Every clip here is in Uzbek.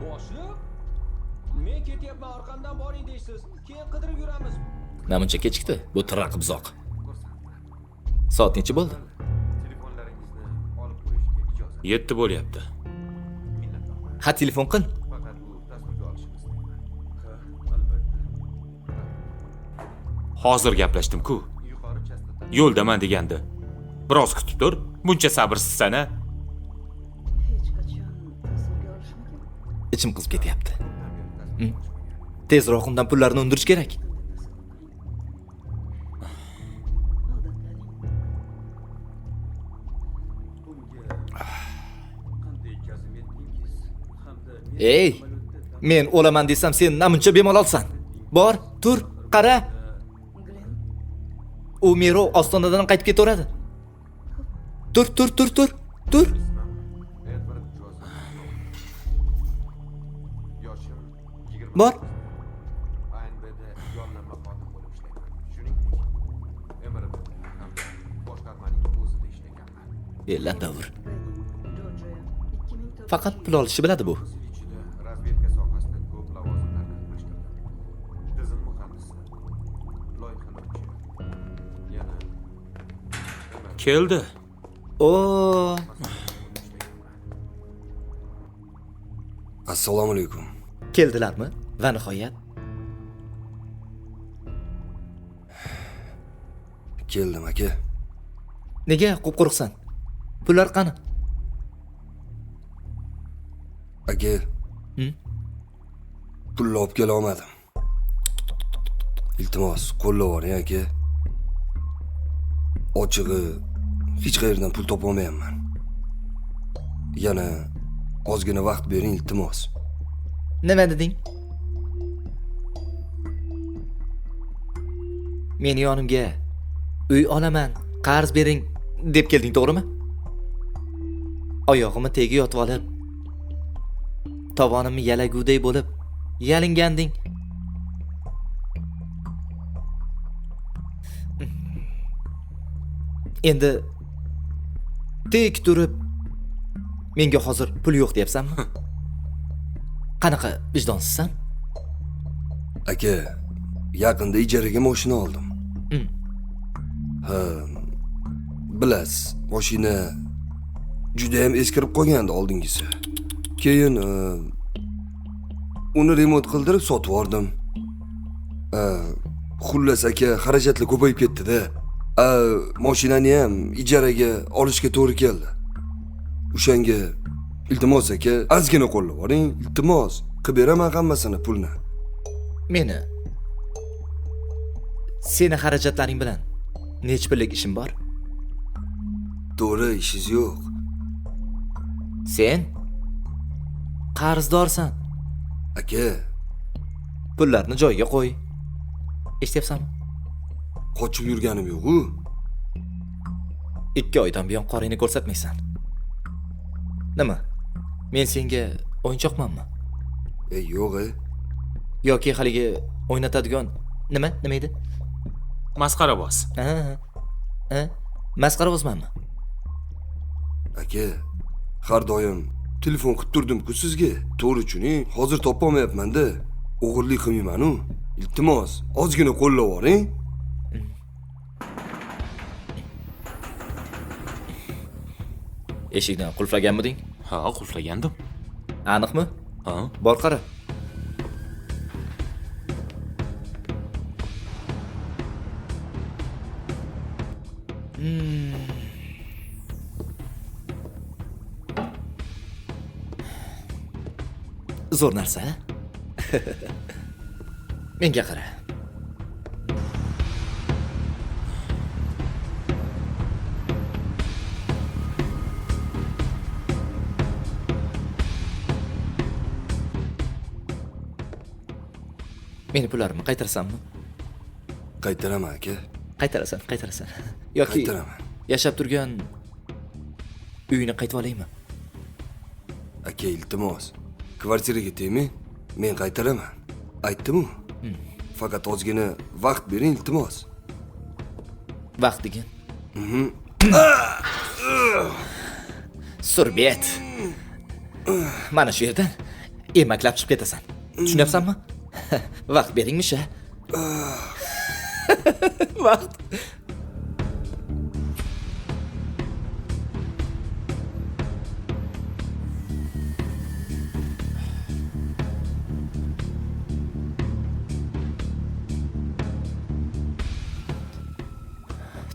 Boshliq, men ketyapman, orqamdan boring deysiz. Keyin qidirib yuramiz. Namuncha kechikdi bu tiraq buzoq. Soat necha bo'ldi? Telefonlaringizni olib qo'yishga ijozat. 7 bo'lyapti. Minnatdorman. Ha, telefon qil. Faqat bu tasvirga olishini istayman. Ha, albatta. Hozir gaplashdim-ku. Yuqori chastota. Yo'ldaman degandi. Biroz kutib tur. Buncha sabrsizsan a? Hech qachon tasvirga olishmagan. Ichim qizib ketyapti. Tezroq undan pullarni undirish kerak. Odatlaning. Bunga qanday jazm etdingiz? Hamda men Ey, samolyotda men o'laman desam sen namuncha bemalolsan. Bor, tur, qara. Glenn, U merov Ostonadan qaytib ketaveradi. Tur, tur, tur, tur, tur. Ismim Edward Joseph Snowden. Yoshim 20. Bor. ANBda yollanma xodim bo'lib ishlayman. Shuningdek, MRBda hamda boshqarmaning o'zida ishlaganman. Ellan davr. Benning, Georgia, 2009. Faqat pul olishni biladi bu. Yil ichida razvedka sohasida ko'p lavozimlarni almashtirdim. Tizim muhandisi, loyihalovchi, yana MRB Keldi. O, ishlaganman. Assalomu alaykum. keldilarmi? Va nihoyat Keldim aka. nega qo'rqsan? Pullar qani? Aka. Pulni olib kela olmadim. Iltimos, qo'llab yuboring aka. Ochig'i hech qayerdan pul topolmayapman. Yana ozgina vaqt bering, iltimos. Nima deding? Meni yonimga uy olaman, qarz bering deb kelding, to'g'rimi? Oyog'imni tegi yotib olib, tovonimni yalaguday bo'lib yalinganding. Endi tek turib menga hozir pul yo'q deyapsanmi? Qanaqa vijdonsizsan? Aka, yaqinda ijaraga mashina oldim. Ha, bilasiz, mashina juda ham eskirib qolgandi oldingisi. Keyin uni remont qildirib sotib yubordim. Xullas aka, xarajatlar ko'payib ketdi-da. Mashinani ham ijaraga olishga to'g'ri keldi. O'shanga iltimos aka, ozgina qo'llab yuboring, iltimos. Qilib beraman hammasini pulni. Meni seni xarajatlaring bilan necha pullik ishim bor? To'g'ri, ishingiz yo'q. Sen qarzdorsan. Aka, pullarni joyiga qo'y. Eshityapsanmi? Qochib yurganim yo'q-u. 2 oydan buyon qoringni ko'rsatmaysan. Nima? Men senga o'yinchoqmanmi? Yo'q, e. Yoki haligi o'ynatadigan nima? Nima edi? Masxaraboz. Ha, ha. Masxarabozmanmi? Aka, har doim telefon qilib turdim-ku sizga. To'g'ri tushuning, hozir topa olmayapman-da. O'g'irlik qilmayman-u. Iltimos, ozgina qo'llab yuboring. Eshikni qulflaganmiding? Ha, qulflagandim. Aniqmi? Ha. Bor qara. Zo'r narsa, ha? Menga qara. Meni pullarimni qaytarasanmi? Qaytaraman aka. Qaytarasan, qaytarasan. Yoki Qaytaraman. Yashab turgan uyini qaytib olaymi? Aka, iltimos. Kvartiraga tegmang, men qaytaraman. Aytdim-u. Faqat ozgina vaqt bering, iltimos. Vaqt degan. Surbet. Mana shu yerdan Emaklab chiqib ketasan. Tushunyapsanmi? Vaqt beringmish-a? Vaqt.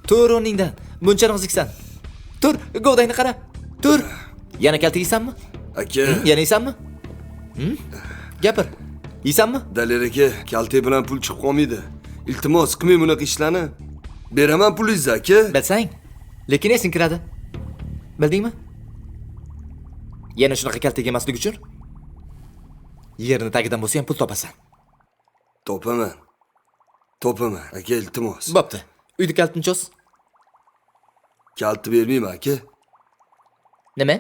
Tur o'rningdan. Buncha noziksan. Tur, govdangni qara. Tur. Yana kalta yeysanmi? Aka. Yana yeysanmi? Gapir. Yeysanmi? Daler aka, kaltak bilan pul chiqib qolmaydi. Iltimos, qilmang bunaqa ishlarni. Beraman pulingizni aka. Bilsang, lekin esing kiradi. Bildingmi? Yana shunaqa kaltak yemaslik uchun yerni tagidan bo'lsa ham pul topasan. Topaman. Topaman aka, iltimos. Bo'pti. Uyda kalitni cho'z. Kalti bermayman aka. Nima?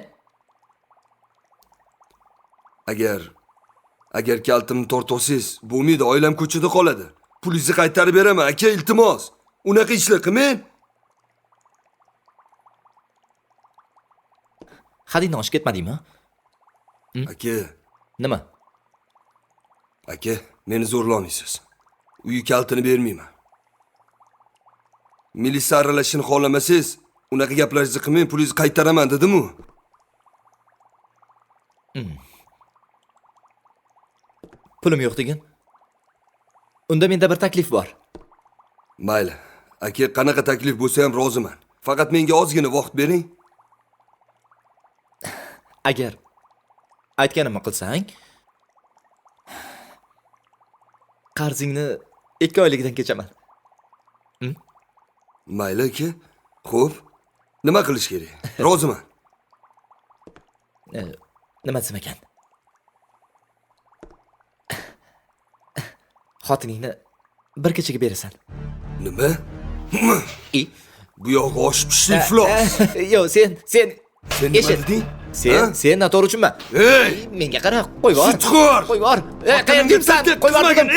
Agar kaltimni tortolsangiz, bo'lmaydi, oilam ko'chada qoladi. Pulingizni qaytarib beraman aka, iltimos. Unaqa ishlar qilmang. Hadingdan oshib ketmadingmi? Aka. Nima? Aka, meni zo'rlamaysiz. Uy kalitini bermayman. Militsiya aralashishini xohlamasangiz, unaqa gaplaringizni qilmang, pulingizni qaytaraman dedim-u. Pulim yo'q degin. Unda menda bir taklif bor. Mayli. Aka, qanaqa taklif bo'lsa ham roziman. Faqat menga ozgina vaqt bering. Agar aytganimni qilsang, qarzingni 2 oyligidan kechaman. Mayli aka. Xo'p. Nima qilish kerak? Roziman. Nima desam ekan? Xotiningni bir kechaga berasan. Nima? Bu yo'q oshib tushdi iflos. Yo'q, sen Sen nima eshit. deding? Sen noto'g'ri tushunma. Ey! Menga qara, qo'yib yubor. Sutxo'r! Qo'yib yubor. Qayerga yuribsan? Qo'yib yubor dedim.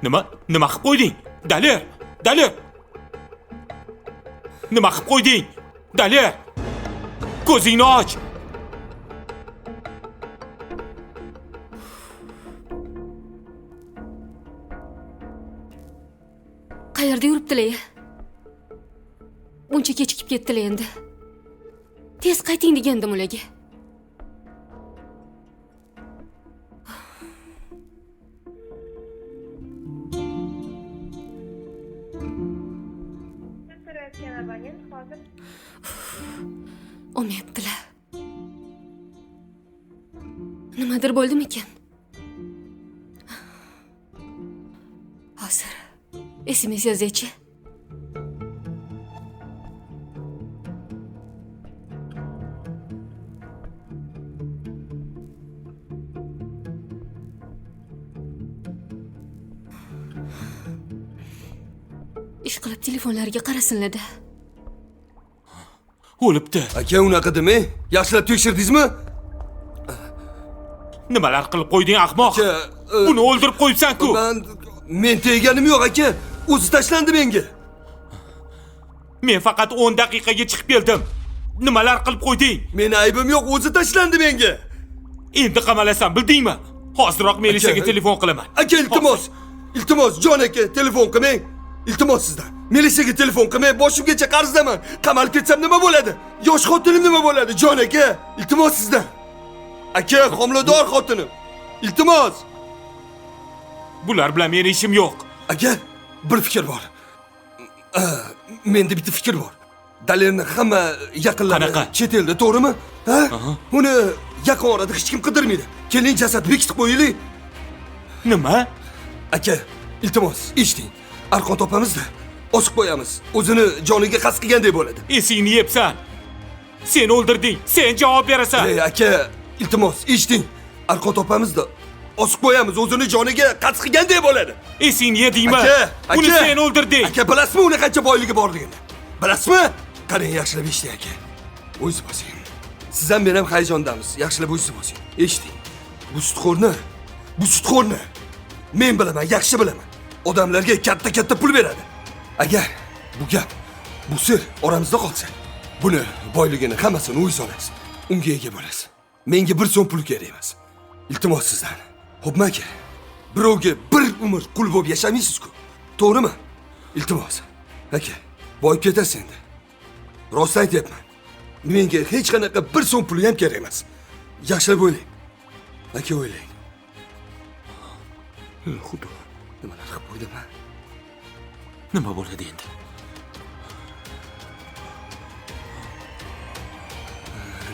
Nima? Nima qilib qo'yding? Daler! Daler! Nima qilib qo'yding? Daler! Ko'zingni och! Qayerda yuribdilar? Buncha kechikib ketdilar endi. Tez qayting degandim ularga. Olmayaptilar. Nimadir bo'ldimikan? Hozir SMS yozaychi. Ish qilib telefonlarga qarasinlar-da. O'libdi. Aka, unaqa demang. Yaxshilab tekshirdingizmi? Nimalar qilib qo'yding, ahmoq? Aka, Buni o'ldirib qo'yibsan-ku. Men teganim yo'q, aka. O'zi tashlandi menga. Men faqat 10 daqiqaga chiqib keldim. Nimalar qilib qo'yding? Meni aybim yo'q, o'zi tashlandi menga. Endi qamalasan, bildingmi? Hoziroq militsiyaga telefon qilaman. Aka, iltimos. Iltimos, jon aka, telefon qilmang. Iltimos sizdan. Militsiyaga telefon qilmang, boshimgacha qarzdaman. Qamalib ketsam nima bo'ladi? Yosh xotinim nima bo'ladi, jon aka? Iltimos sizdan. Aka, homilador xotinim. Iltimos. Bular bilan meni ishim yo'q. Aka, bir fikr bor. Menda bitta fikr bor. Dalerni hamma yaqinlari chet elda, to'g'rimi? Ha? Uni yaqin orada hech kim qidirmaydi. Keling, jasadni bekitib qo'yaylik. Nima? Aka, iltimos, eshiting. Arqon topamiz-da, osib qo'yamiz. O'zini joniga qasd qilgandek bo'ladi. Esingni yebsan. Sen o'ldirding, sen javob berasan. Ey, aka, iltimos, eshiting. Arqon topamiz-da, Osib qo'yamiz, o'zini joniga qasd qilgandek bo'ladi. Esingni yedingmi? Aka, aka. Uni sen o'ldirding. Aka, bilasizmi uni qancha boyligi borligini? Bilasizmi? Qarang, yaxshilab eshiting aka. O'zingiz bosing. Siz ham men ham hayajondamiz. Yaxshilab o'zingiz bosing. Eshiting. Bu sutxo'rni men bilaman, yaxshi bilaman. Odamlarga katta-katta pul beradi. Agar bu gap, bu sir oramizda qolsa, buni boyligini hammasini o'zingiz olasiz. Unga ega bo'lasiz. Menga bir so'm pul kerak emas. Iltimos sizdan. Xo'pmi aka? Birovga bir umr qul bo'lib yashamaysiz-ku. To'g'rimi? Iltimos. Aka, boyib ketasiz endi. Rost aytyapman. Menga hech qanaqa bir so'm puli ham kerak emas. Yaxshilab o'ylang. Aka, o'ylang. Xudo, nimalar qilib qo'ydim, ha? Nima bo'ladi endi?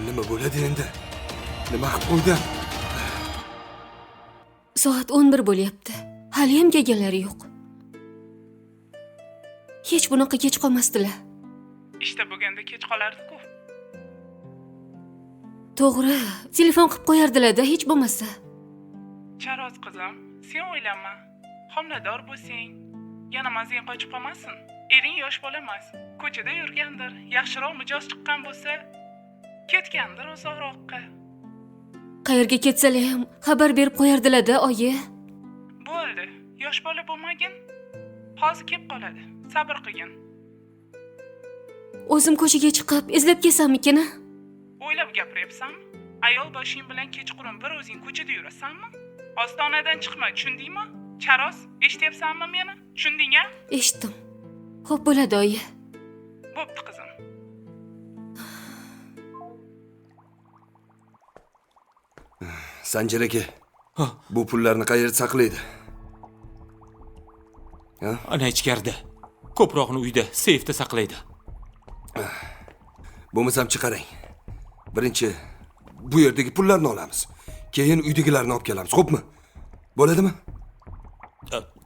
Nima bo'ladi endi? Nima qilib qo'ydim? Soat 11 bo'lyapti. Hali ham kelganlari yo'q. Hech bunaqa kech qolmasdilar. Ishda bo'lganda kech qolardi-ku. To'g'ri, telefon qilib qo'yardilar-da, hech bo'lmasa. Charoz qizim, sen o'ylanma. Homilador bo'lsang, yana mazang qochib qolmasin. Ering yosh bola emas, ko'chada yurgandir. Yaxshiroq mijoz chiqqan bo'lsa, ketgandir uzoqroqqa. Qayerga ketsalar ham xabar berib qo'yardilar-da, oyi. Bo'ldi, yosh bola bo'lmagin. Hozir kelib qoladi. Sabr qilgin. O'zim ko'chaga chiqib izlab kelsammikin? O'ylab gapiryapsanmi? Ayol boshing bilan kechqurun bir o'zing ko'chada yurasanmi? Ostonadan chiqma, tushundingmi? Charoz, eshityapsanmi meni? Tushunding-a? Eshitdim. Xo'p bo'ladi, oyi. Bo'pti qizim. Sanjar aka, bu pullarni qayerda saqlaydi? Ha? Ana ichkarida. Ko'prog'ini uyda, seyfda saqlaydi. Bo'lmasam chiqaring. Birinchi bu yerdagi pullarni olamiz. Keyin uydagilarni olib kelamiz, xo'pmi? Bo'ladimi?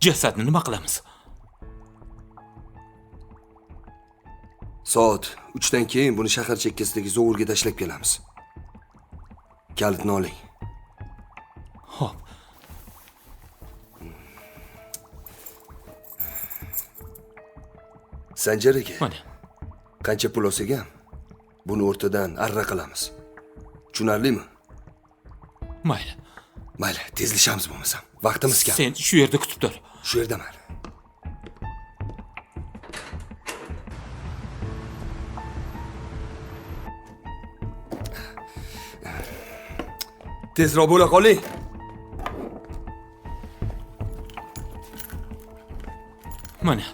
Jasadni nima qilamiz? Soat 3 dan keyin buni shahar chekkasidagi zovurga tashlab kelamiz. Kalitni oling. Xo'p. Sanjar aka, mana. Qancha pul olsak ham buni o'rtadan arra qilamiz. Tushunarlimi? Mayli. Mayli, tezlashamiz bo'lmasam. Vaqtimiz kam. Sen shu yerda kutib tur. Shu yerdaman. Tezroq bo'la qoling. Mana.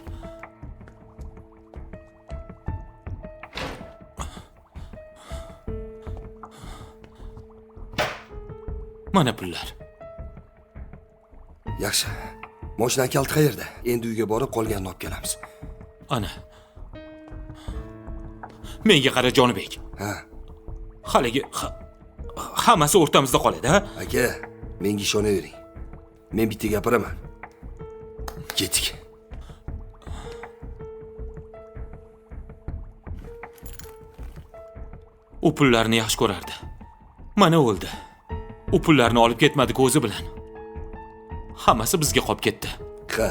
Mana pullar. Yaxshi. Mashina kaliti qayerda? Endi uyga borib qolganini olib kelamiz. Ana. Menga qara, Jonibek. Ha. Haligi hammasi o'rtamizda qoladi, ha? Aka, menga ishonavering. Men bitta gapiraman. Ketdik. U pullarni yaxshi ko'rardi. Mana o'ldi. U pullarni olib ketmadi o'zi bilan. Hammasi bizga qolib ketdi. Ha,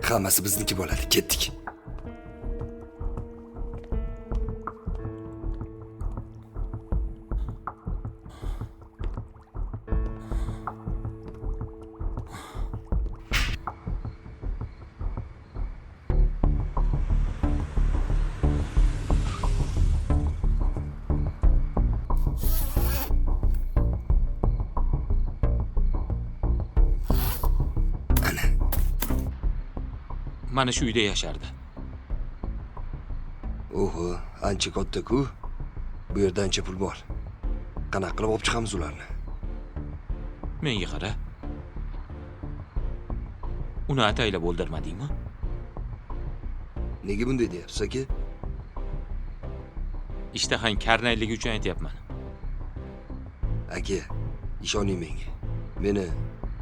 hammasi bizniki bo'ladi. Ketdik. Mana shu uyda yashardi. Oho, ancha katta-ku. Bu yerda ancha pul bor. Qanaqa qilib olib chiqamiz ularni? Menga qara. Uni ataylab o'ldirmadingmi? Nega bunday deyapsiz, aka? Ishtahang karnayligi uchun aytyapman. Aka, ishoning menga. Meni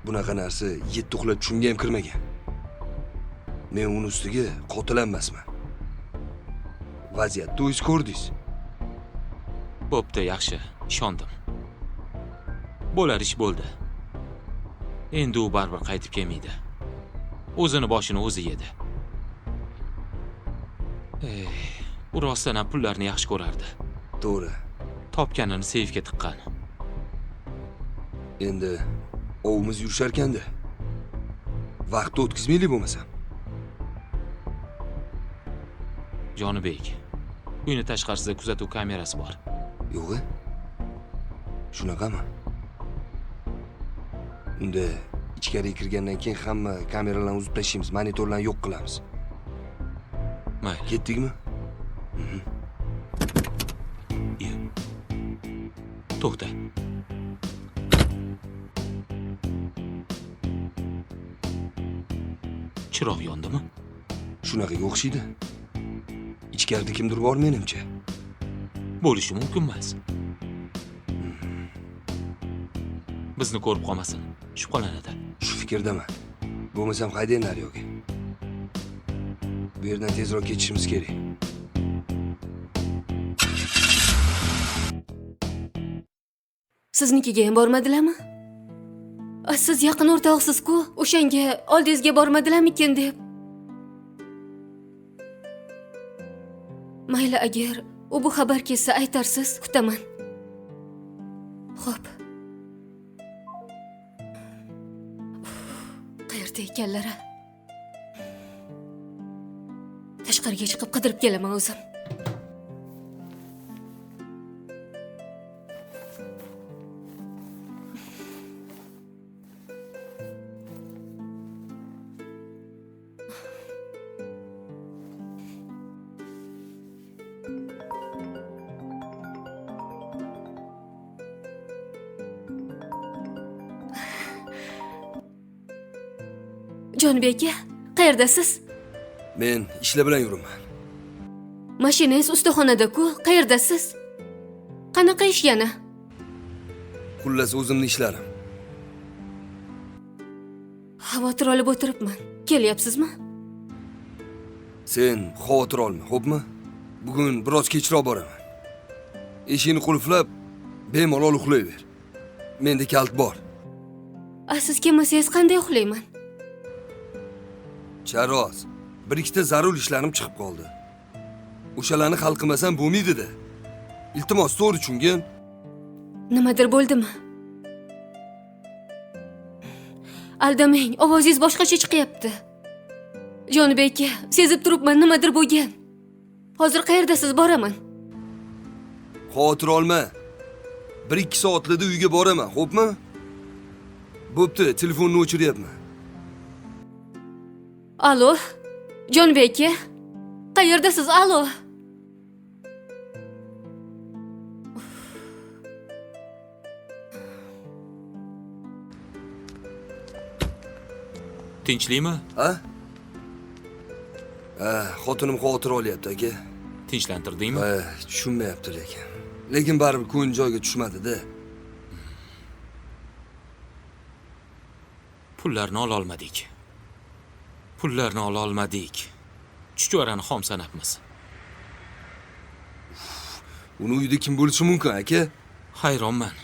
bunaqa narsa yetti uxlab tushimga ham kirmagan. Men uni ustiga qotil emasman. Vaziyatni o'zingiz ko'rdingiz. Bo'pti, yaxshi, ishondim. Bo'lar ish bo'ldi. Endi u baribir qaytib kelmaydi. O'zini boshini o'zi yedi. U rostdan ham pullarni yaxshi ko'rardi. To'g'ri. Topganini seyfga tiqqan. Endi ovimiz yurisharkanda. Vaqtni o'tkazmaylik bo'lmasam. Jonibek, uyni tashqarisida kuzatuv kamerasi bor. Yo'q-a? Shunaqami? Unda ichkariga kirgandan keyin hamma kameralarni uzib tashlaymiz, monitorlarni yo'q qilamiz. Mayli. Ketdikmi? To'xta. Chiroq yondimi? Shunaqaga o'xshaydi. Ichkarida kimdir bor menimcha. Bo'lishi mumkin emas. Bizni ko'rib qolmasin, shubhalanadi. Shu fikrdaman. Bo'lmasam haydang naryoqga. Bu yerdan tezroq ketishimiz kerak. Siznikiga ham bormadilarmi? Siz yaqin o'rtoqsiz-ku, o'shanga oldingizga bormadilarmikin deb. Mayli, agar u bu xabar kelsa aytarsiz, kutaman. Xo'p. Qayerda ekanlar? Tashqariga chiqib qidirib kelaman o'zim. Jonibek aka, qayerdasiz? Men ishlar bilan yuribman. Mashinangiz ustaxonada-ku, qayerdasiz? Qanaqa ish yana? Xullas, o'zimning ishlarim. Xavotir olib o'tiribman. Kelyapsizmi? Sen xavotir olma, xo'pmi? Bugun biroz kechroq boraman. Eshikni qulflab, bemalol uxlayver. Menda kalit bor. A siz kelmasangiz qanday uxlayman? Charoz, bir ikkita zarur ishlarim chiqib qoldi. O'shalarni hal qilmasam bo'lmaydi-da. Iltimos, to'g'ri tushungin. Nimadir bo'ldimi? Aldamang, ovozingiz boshqacha chiqyapti. Jonibek aka, sezib turibman, nimadir bo'lgan. Hozir qayerdasiz, boraman. Xavotir olma. 1-2 soatlarda uyga boraman, xo'pmi? Bo'pti, telefonni o'chiryapman. Alo, Jonibek aka, qayerdasiz? Alo. Tinchlikmi? Ha? Ha, xotinim xavotir olyapti aka. Tinchlantirdingmi? Ha, tushunmayapti lekin. Lekin baribir ko'ngil joyiga tushmadi-da. Pullarni ola olmadik. Pullarni ola olmadik. Chuchvarani xom sanabmiz. Uni uyida kim bo'lishi mumkin aka? Hayronman.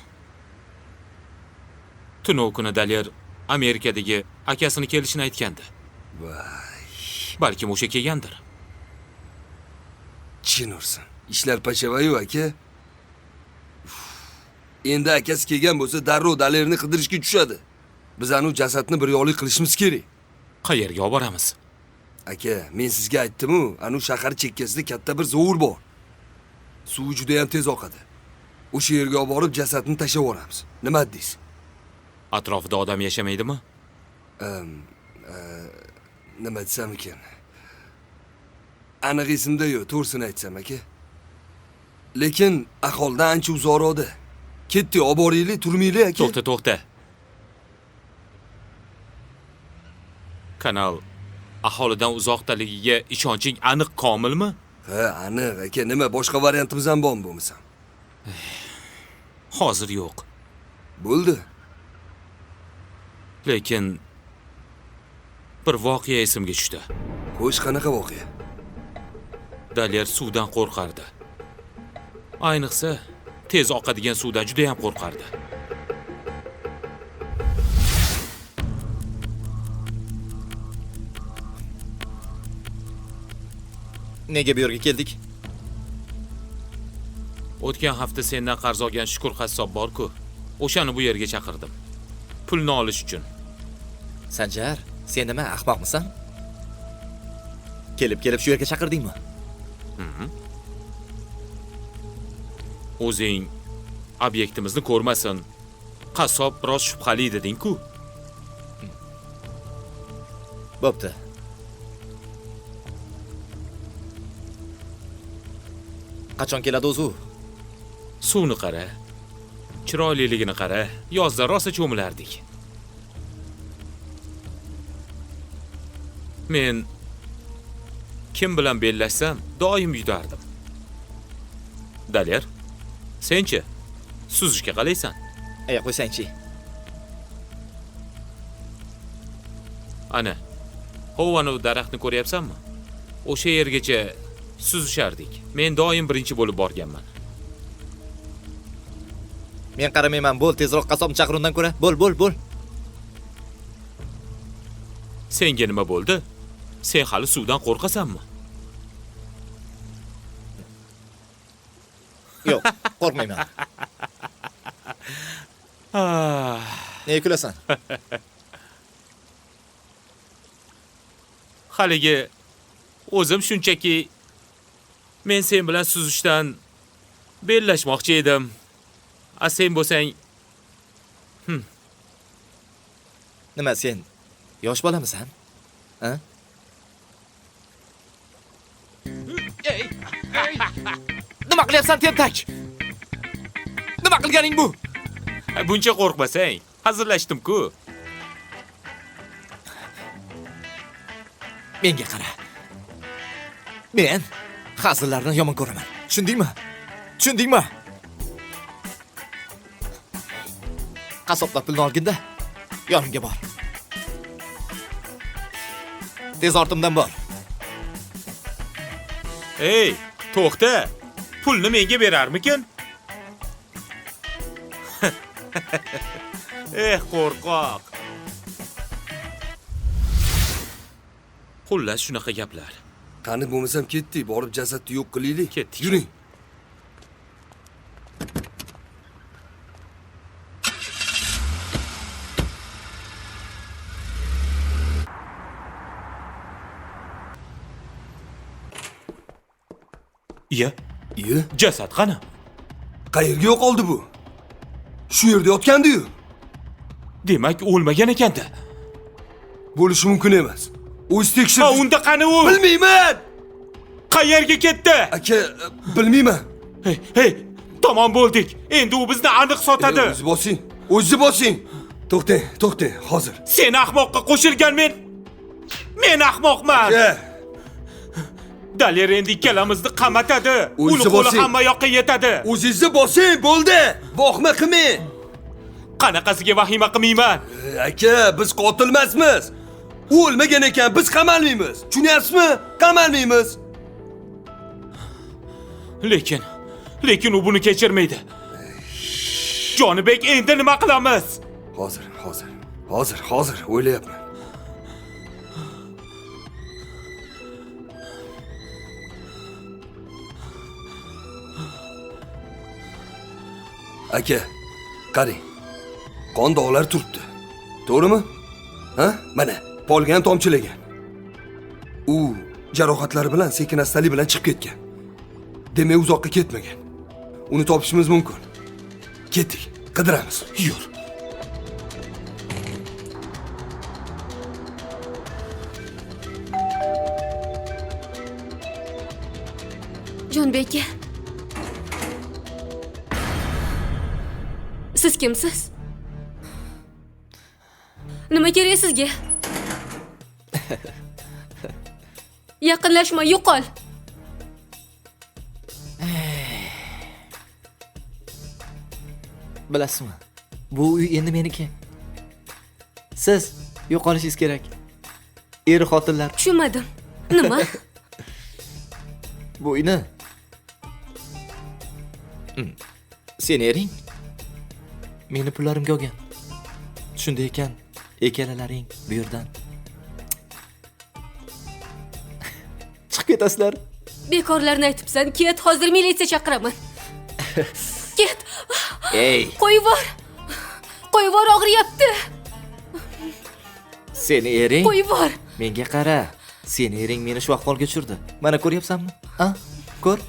Tunov kuni Daler Amerikadagi akasini kelishini aytgandi. Voy. Balkim o'sha kelgandir. Chin ursin. Ishlar pashavayu aka. Endi akasi kelgan bo'lsa darrov Dalerni qidirishga tushadi. Biz anu jasadni bir yo'li qilishimiz kerak. Qayerga olib boramiz? Aka, men sizga aytdim-u, anu shahar chekkasida katta bir zovur bor. Suvi juda ham tez oqadi. O'sha yerga olib borib jasadni tashlab yuboramiz. Nima deysiz? Atrofida odam yashamaydimi? Nima desam ekan? Aniq esimda yo'q, to'g'risini aytsam aka. Lekin aholidan ancha uzoqroqda. Ketdik, olib boraylik, turmaylik aka. To'xta, to'xta. Kanal aholidan uzoqdaligiga ishonching aniq komilmi? Ha, aniq aka. Nima, boshqa variantimiz ham bormi bo'lmasam? Hozir yo'q. Bo'ldi. Lekin bir voqea esimga tushdi. Xo'sh, qanaqa voqea? Daler suvdan qo'rqardi. Ayniqsa, tez oqadigan suvdan juda ham qo'rqardi. Nega bu yerga keldik? O'tgan hafta sendan qarz olgan Shukur qassob bor-ku. O'shani bu yerga chaqirdim. Pulni olish uchun. Sanjar, sen nima, ahmoqmisan? Kelib shu yerga chaqirdingmi? O'zing obyektimizni ko'rmasin. Qassob biroz shubhali deding-ku. Bo'pti. Qachon keladi o'zi u? Suvni qara. Chiroyliligini qara. Yozda rosa cho'milardik. Men kim bilan bellashsam, doim yutardim. Daler, senchi suzishga qalaysan? Aya qo'ysangchi. Ana, hovanu daraxtni ko'ryapsanmi? O'sha yergacha suzishardik. Men doim birinchi bo'lib borganman. Men qaramayman, bo'l, tezroq qassobni chaqir undan ko'ra. Bo'l, bo'l, bo'l. Senga nima bo'ldi? Sen hali suvdan qo'rqasanmi? Yo'q, qo'rqmayman. Nega kulasan? Haligi o'zim shunchaki men sen bilan suzishdan bellashmoqchi edim. A sen bo'lsang, Nima sen yosh bolamisan? Ha? Nima qilyapsan, tentak? Nima qilganing bu? Buncha qo'rqmasang, hazillashdim-ku. Menga qara. Men hazillarni yomon ko'raman. Tushundingmi? Tushundingmi? Qassoblar pulni olginda yonimga bor. Tez ortimdan bor. Ey, to'xta. Pulni menga berarmikin? Eh, qo'rqoq. Xullas shunaqa gaplar. Qani bo'lmasam ketdik, borib jasadni yo'q qilaylik. Ketdik. Yuring. Iya. Iya? Jasad qani? Qayerga yo'qoldi bu? Shu yerda yotgandi-yu. Demak, o'lmagan ekanda. Bo'lishi mumkin emas. O'zi tekshir. Ha, unda qani u? Bilmayman. Qayerga ketdi? Aka, bilmayman. Hey, hey, tamom bo'ldik. Endi u bizni aniq sotadi. O'zi bosing. O'zi bosing. To'xtang, to'xtang, hozir. Sen ahmoqqa qo'shilgan men. Men ahmoqman. Aka. Daler endi ikkalamizni qamatadi. Uni qo'li hamma yoqqa yetadi. O'zingizni bosing, bo'ldi. Vahima qilmang. Qanaqasiga vahima qilmayman? Aka, biz qotil emasmiz. U o'lmagan ekan, biz qamalmaymiz. Tushunyapsizmi? Qamalmaymiz. Lekin u buni kechirmaydi. Jonibek, endi nima qilamiz? Hozir, hozir. Hozir, hozir o'ylayapman. Aka, qarang. Qon dog'lar turibdi. To'g'rimi? Ha? Mana, polga ham tomchilagan. U jarohatlari bilan sekin-astalik bilan chiqib ketgan. Demak, uzoqqa ketmagan. Uni topishimiz mumkin. Ketdik, qidiramiz. Yur. Jonbek aka. Siz kimsiz? Nima kerak sizga? Yaqinlashma, yo'qol. Bilasizmi? Bu uy endi meniki. Siz yo'qolishingiz kerak. Er xotinlar. Tushunmadim. Nima? Bu uyni sen ering meni pullarimga olgan. Shunday ekan, ikkalalaring bu yerdan chiqib ketasizlar. Bekorlarni aytibsan. Ket, hozir militsiya chaqiraman. Ket. Ey, Qo'yivor. Qo'yivor, og'riyapti. Seni ering. Qo'yivor. Menga qara. Seni ering meni shu ahvolga tushirdi. Mana ko'ryapsanmi? Ha? Ko'r.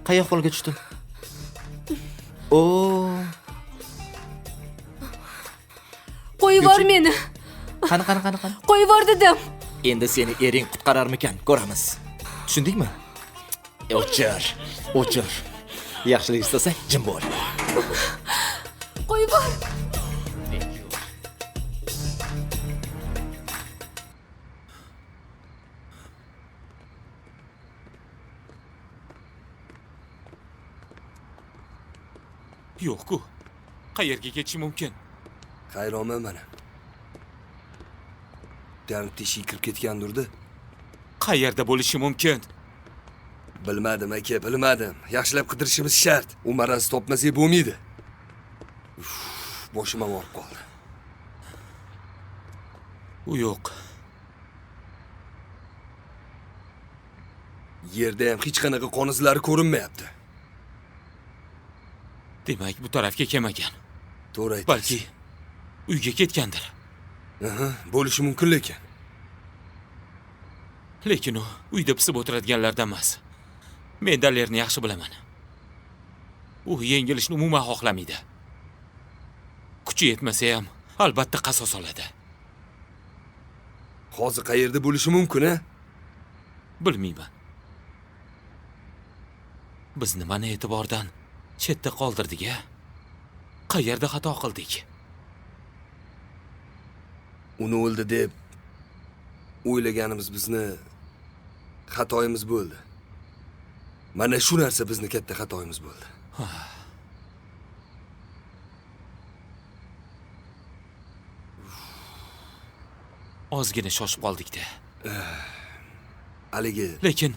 Qay ahvolga tushdim? O, Qo'yivor meni. Qani, qani, qani, qani. Qo'yivor dedim. Endi seni ering qutqararmikan, ko'ramiz. Tushundingmi? O'chir, o'chir. Yaxshilik istasang, jim bo'l. Qo'yivor. Yo'q-ku. Qayerga ketishi mumkin? Hayronman mana. Yarim teshik kirib ketgandir-da. Qayerda bo'lishi mumkin? Bilmadim aka, bilmadim. Yaxshilab qidirishimiz shart. U maraz topmasak bo'lmaydi. Boshim ham og'rib qoldi. U yo'q. Yerda ham hech qanaqa qon izlari ko'rinmayapti. Demak, bu tarafga kelmagan. To'g'ri aytasiz. Balki uyga ketgandir. Aha, bo'lishi mumkin lekin. Lekin u uyda pisib o'tiradiganlardan emas. Men Dalerni yaxshi bilaman. U yengilishni umuman xohlamaydi. Kuchi yetmasa ham albatta qasos oladi. Hozir qayerda bo'lishi mumkin, a? Bilmayman. Biz nimani e'tibordan chetda qoldirdik-a? Qayerda xato qildik? Uni o'ldi deb o'ylaganimiz bizni xatoyimiz bo'ldi. Mana shu narsa bizni katta xatoyimiz bo'ldi. Ozgina shoshib qoldik-da. Haligi. Lekin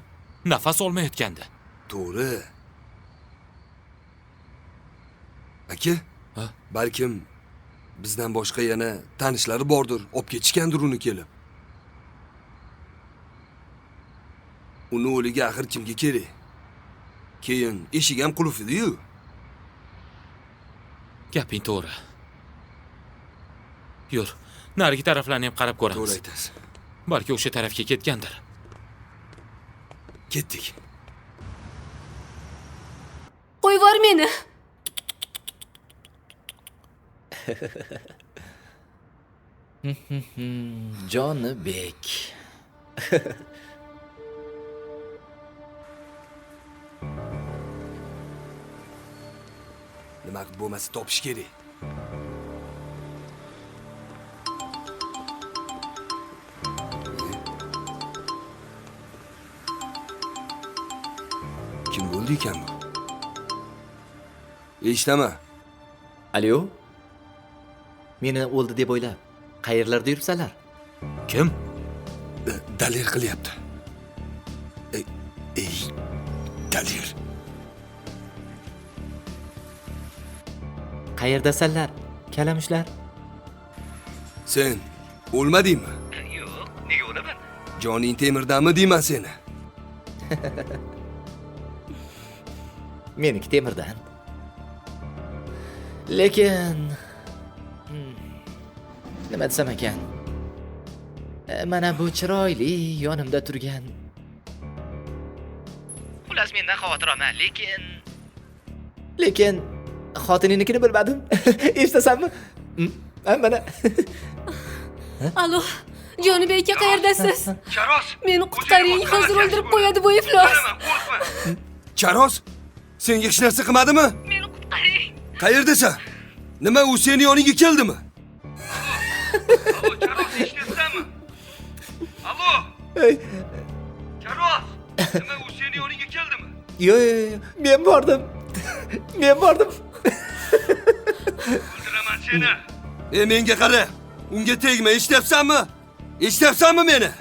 nafas olmayotgandi. To'g'ri. Aka, balkim bizdan boshqa yana tanishlari bordir, olib ketishgandir uni kelib. Uni o'ligi axir kimga kerak? Keyin eshik ham qulf edi-yu. Gaping to'g'ri. Yur, narigi taraflarni ham qarab ko'ramiz. To'g'ri aytasiz. Balki o'sha tarafga ketgandir. Ketdik. Qo'yvor meni. Jonibek. Nima qilib bo'lmasa topish kerak. Kim bo'ldi ekan bu? Eshitaman. Alo? Meni o'ldi deb o'ylab, qayerlarda yuribsanlar? Kim? Dalir qilyapti. Ey, Dalir. Qayerdasanlar, kalamushlar? Sen o'lmadingmi? Yo'q, nega o'laman? Joning temirdanmi deyman seni? Meniki temirdan. Lekin nima desam ekan? Mana bu chiroyli yonimda turgan. Xullas mendan xavotir olma, lekin xotiningnikini bilmadim. Eshitasanmi? Mana. Alo, Jonibek aka, qayerdasiz? Charos! Meni qutqaring, hozir o'ldirib qo'yadi bu iflos. Charos, senga hech narsa qilmadimi? Meni qutqaring. Qayerdasan? Nima, u seni yoningga keldimi? Alo, Charos, eshityapsanmi? Alo! Ey. Charos! Nima, u seni yoningga keldimi? Yo'q, yo'q, men bordim. Men bordim. O'ldiraman seni. Ey, menga qara. Unga tegma, eshityapsanmi? Eshityapsanmi meni?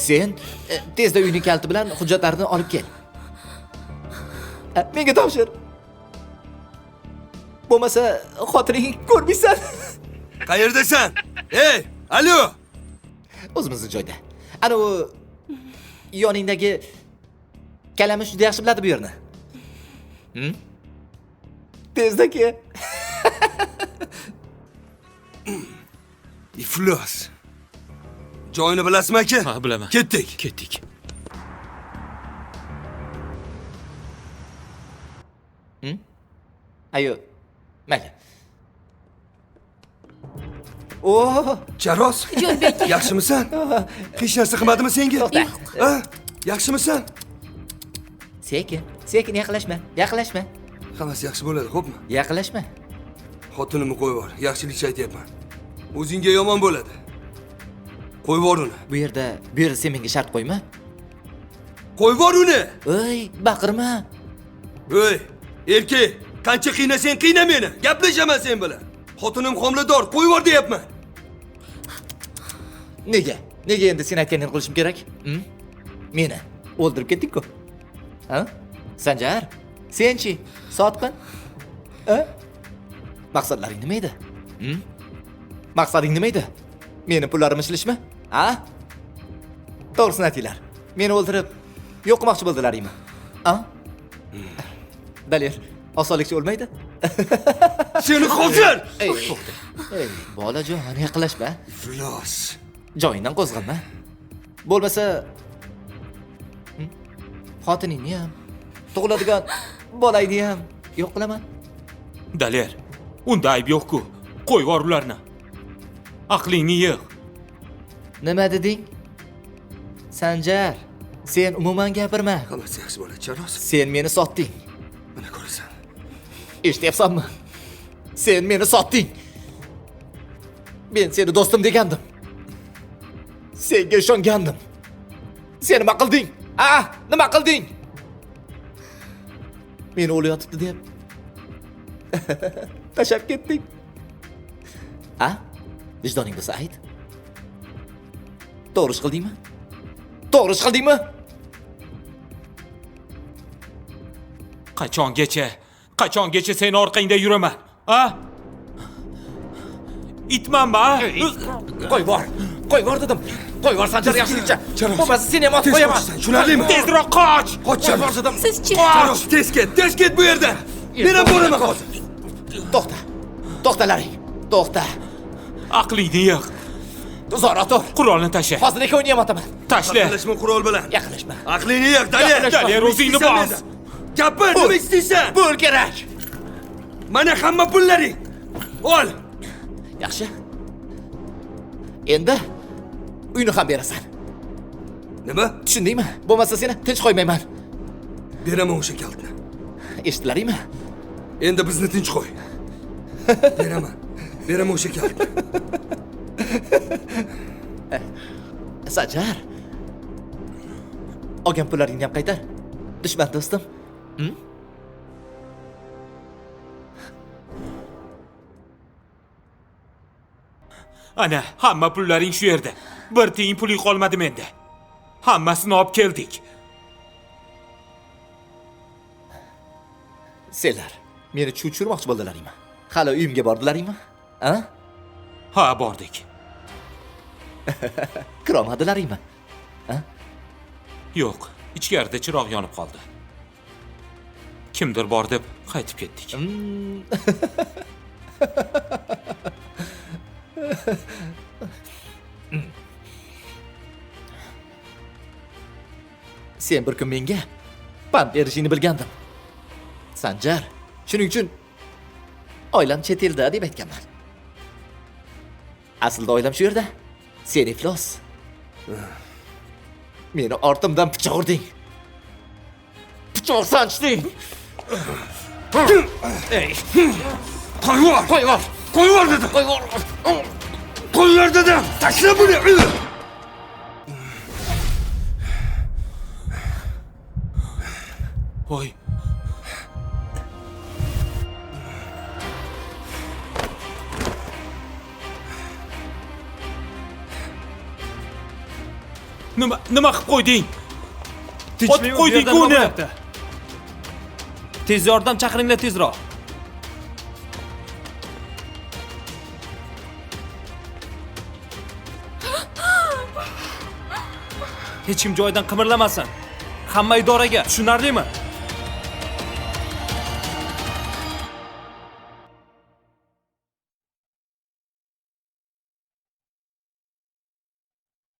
Sen tezda uyning kaliti bilan hujjatlarini olib kel. Menga topshir. Bo'lmasa xotining ko'rmaysan. Qayerdasan? Ey, alo! O'zimizni joyda. Ana u yoningdagi Kalamush juda yaxshi biladi bu yerni. Tezda ke. Iflos. Joyini bilasizmi aka? Ha, bilaman. Ketdik. Ketdik. Ayo. Mayli. O, Charos. Jonbek. Yaxshimisan? Hech narsa qilmadimi senga? To'xta. Ha? Yaxshimisan? Sekin, sekin yaqinlashma, yaqinlashma. Hammasi yaxshi bo'ladi, xo'pmi? Yaqinlashma. Xotinimni qo'yib yubor, yaxshilikcha aytyapman. O'zingga yomon bo'ladi. Qo'yib yubor uni. Bu yerda sen menga shart qo'yma. Qo'yib yubor uni. Ey, baqirma. Ey, erkak, qancha qiynasang qiyna meni. Gaplashaman sen bilan. Xotinim homilador, qo'yib yubor deyapman. Nega? Nega endi sen aytganingni qilishim kerak? Meni o'ldirib ketding-ku. Ha? Sanjar, senchi, sotqin? Ha? Maqsadlaring nima edi? Maqsading nima edi? Meni pullarimni ishlashmi? Ha? To'g'risini aytinglar. Meni o'ldirib yo'q qilmoqchi bo'ldilaringmi? Ha? Daler, osonlikcha o'lmaydi. Seni hozir! Ey, to'xta. Ey, bolajon, yaqinlashma. Iflos. Joyingdan qo'zg'alma. Bo'lmasa xotiningni ham, tug'iladigan bolangni ham yo'q qilaman. Daler, unda ayb yo'q-ku. Qo'yib yubor ularni. Aqlingni yig'. Nima deding? Sanjar, sen umuman gapirma. Hammasi yaxshi bo'ladi, Charos. Sen meni sotding. Mana ko'rasan. Eshityapsanmi? Sen meni sotding. Men seni do'stim degandim. Senga ishongandim. Sen nima qilding? A, nima qilding? Meni o'layotibdi deb tashlab ketding. A? Vijdoning bo'lsa ayt. To'g'ri ish qildingmi? To'g'ri ish qildingmi? Qachongacha? Qachongacha seni orqangda yuraman? A? Itmanmi, a? Qo'y bor. Qo'y bor dedim. Qo'y bor Sanjar, yaxshilikcha. Bo'lmasa seni ham otib qo'yaman. Tushunarlimi? Tezroq qoch! Qoch, Qo'y dedim. Sizchi? Charos, tez ket, tez ket bu yerdan. Men ham boraman hozir. To'xta. To'xtalaring. To'xta. Aqlingni yig'. Uzoqroq tur. Qurolni tashla. Hozir ikkovini ham otaman. Tashla. Yaqinlashma qurol bilan. Yaqinlashma. Aqlingni yig', Daler. Daler, o'zingni bos. Gapir, nima istaysan? Pul kerak. Mana hamma pullaring. Ol. Yaxshi. Endi uyni ham berasan. Nima? Tushundingmi? Bo'lmasa seni tinch qo'ymayman. Beraman o'sha kalitni. Eshitilaringmi? Endi bizni tinch qo'y. Beraman. Beraman o'sha kalitni. Sanjar. Olgan pullaringni ham qaytar. Dushman do'stim. Ana, hamma pullaring shu yerda. Bir tiyin puling qolmadi menda. Hammasini olib keldik. Senlar meni chuchurmoqchi bo'ldilaringmi? Hali uyimga bordilaringmi? Ha? Ha, bordik. Kirolmadilaringmi? Ha? Yo'q, ichkarida chiroq yonib qoldi. Kimdir bor deb qaytib ketdik. Sen bir kun menga pand berishingni bilgandim. Sanjar, shuning uchun oilam chet elda deb aytganman. Aslida oilam shu yerda. Sen iflos. Meni ortimdan pichoq urding. Pichoq sanchding. Ey. Qo'yvor. Qo'yvor. Qo'yvor dedim. Qo'yvor. Qo'yvor dedim. Tashla buni. Voy. Nima qilib qo'yding? Tinchlik Otib qo'yding uni. Tez yordam chaqiringlar tezroq. Hech kim joyidan qimirlamasin. Hamma idoraga, tushunarlimi?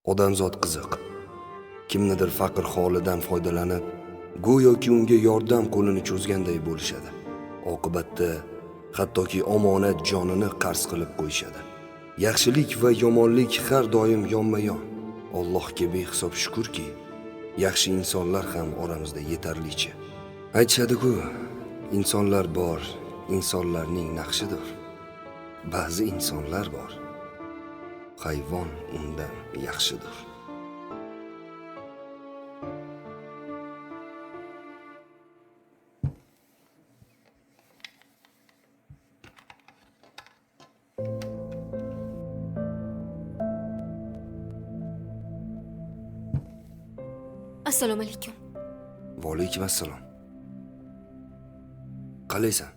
Odamzod qiziq. Kimnidir faqir holidan foydalanib, go'yoki unga yordam qo'lini cho'zganday bo'lishadi. Oqibatda hattoki omonat jonini qarz qilib qo'yishadi. Yaxshilik va yomonlik har doim yonma-yon. Allohga behisob shukrki, yaxshi insonlar ham oramizda yetarlicha. Aytishadi-ku, insonlar bor, insonlarning naqshidir. Ba'zi insonlar bor, hayvon undan yaxshidir. Assalomu alaykum. Va alaykum assalom. Qalaysan?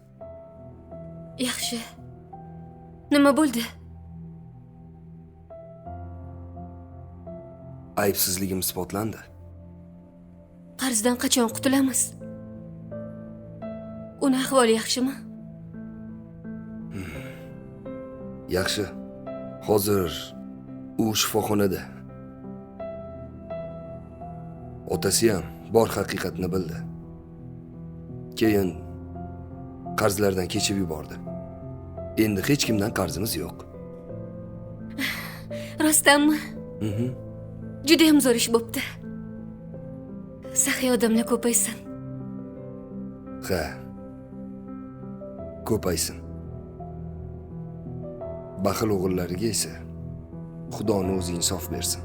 Yaxshi. Nima bo'ldi? Aybsizligim isbotlandi. Qarzdan qachon qutulamiz? Uni ahvoli yaxshimi? Yaxshi. Hozir u shifoxonada. Otasi ham bor haqiqatni bildi. Keyin qarzlardan kechib yubordi. Endi hech kimdan qarzimiz yo'q. Rostdanmi? Juda ham zo'r ish bo'pti. Saxiy odamlar ko'paysin. Ha. Ko'paysin. Baxil o'g'illariga esa Xudoni o'zi insof bersin.